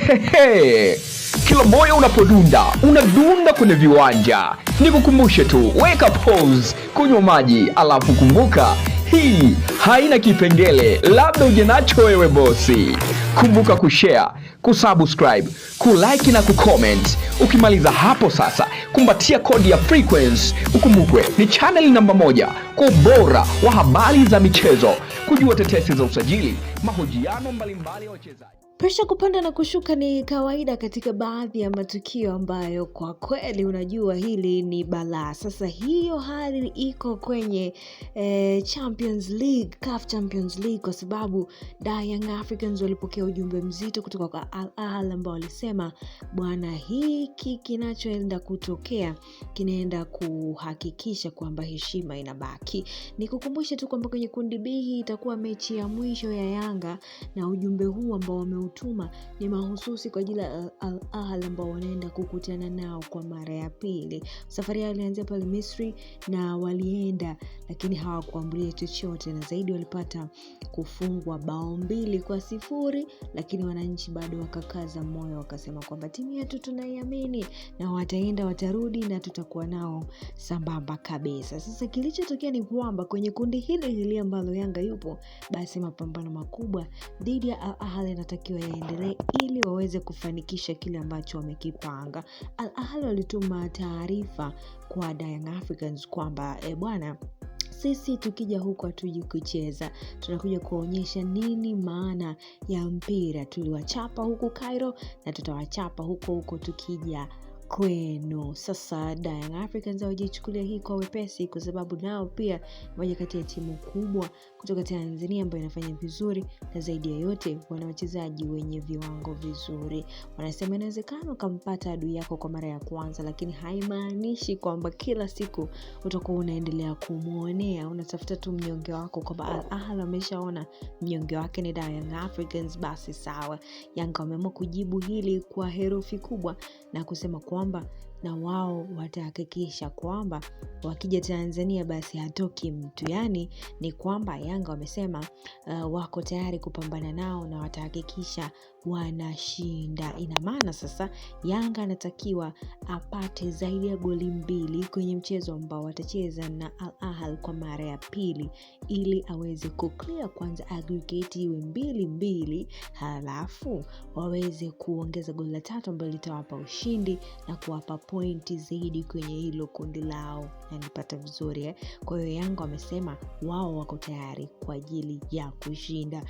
Hehe. Kila moyo unapodunda unadunda kwenye viwanja. Nikukumbushe tu, weka pause, kunywa maji, alafu kumbuka hii haina kipengele, labda uje nacho wewe bosi. Kumbuka kushare, kusubscribe, kulike na kucomment. Ukimaliza hapo sasa, kumbatia kodi ya frequency. Ukumbukwe ni channel namba 1 kwa ubora wa habari za michezo, kujua tetesi za usajili, mahojiano mbalimbali ya wachezaji. Presha kupanda na kushuka ni kawaida katika baadhi ya matukio ambayo kwa kweli unajua hili ni balaa. Sasa hiyo hali iko kwenye Champions League, CAF Champions League, kwa sababu da Young Africans walipokea ujumbe mzito kutoka kwa Al Ahly ambao walisema bwana, hiki kinachoenda kutokea kinaenda kuhakikisha kwamba heshima inabaki. Nikukumbushe tu kwamba kwenye kundi B hii itakuwa mechi ya mwisho ya Yanga, na ujumbe huu ambao wameutuma ni mahususi kwa ajili ya Al Ahly ambao wanaenda kukutana nao kwa mara ya pili. Safari yao ilianzia pale Misri na walienda, lakini hawakuambulia chochote, na zaidi walipata kufungwa bao 2-0, lakini wananchi bado wakakaza moyo, wakasema kwamba timu yetu tunaiamini na wataenda watarudi na tutakuwa nao sambamba kabisa. Sasa kilichotokea ni kwamba kwenye kundi hili hili ambalo Yanga yupo, basi mapambano makubwa dhidi ya Al Ahly yanatakiwa yaendelee ili waweze kufanikisha kile ambacho wamekipanga. Al Ahly walituma taarifa kwa Young Africans kwamba bwana, sisi tukija huku hatuji kucheza, tunakuja kuonyesha nini maana ya mpira. Tuliwachapa huku Cairo na tutawachapa huko huko tukija kwenu. Sasa Young Africans hawajichukulia hii kwa wepesi, kwa sababu nao pia moja kati ya timu kubwa kutoka Tanzania ambayo inafanya vizuri, na zaidi ya yote wana wachezaji wenye viwango vizuri. Wanasema inawezekana ukampata adui yako kwa mara ya kwanza, lakini haimaanishi kwamba kila siku utakuwa unaendelea kumuonea. Unatafuta tu mnyonge wako kwamba Al Ahly ameshaona mnyonge wake ni Young Africans, basi sawa. Yanga wameamua kujibu hili kwa herufi kubwa na kusema kwamba na wao watahakikisha kwamba wakija Tanzania basi hatoki mtu. Yani ni kwamba Yanga wamesema wako tayari kupambana nao na watahakikisha wanashinda. Ina maana sasa Yanga anatakiwa apate zaidi ya goli 2 kwenye mchezo ambao watacheza na Al Ahly kwa mara ya pili, ili aweze kuclear kwanza aggregate iwe 2-2, halafu waweze kuongeza goli la 3 ambalo litawapa ushindi na kuwapa pointi zaidi kwenye hilo kundi lao. Na nipata vizuri? Kwa hiyo Yanga wamesema wao wako tayari kwa ajili ya kushinda.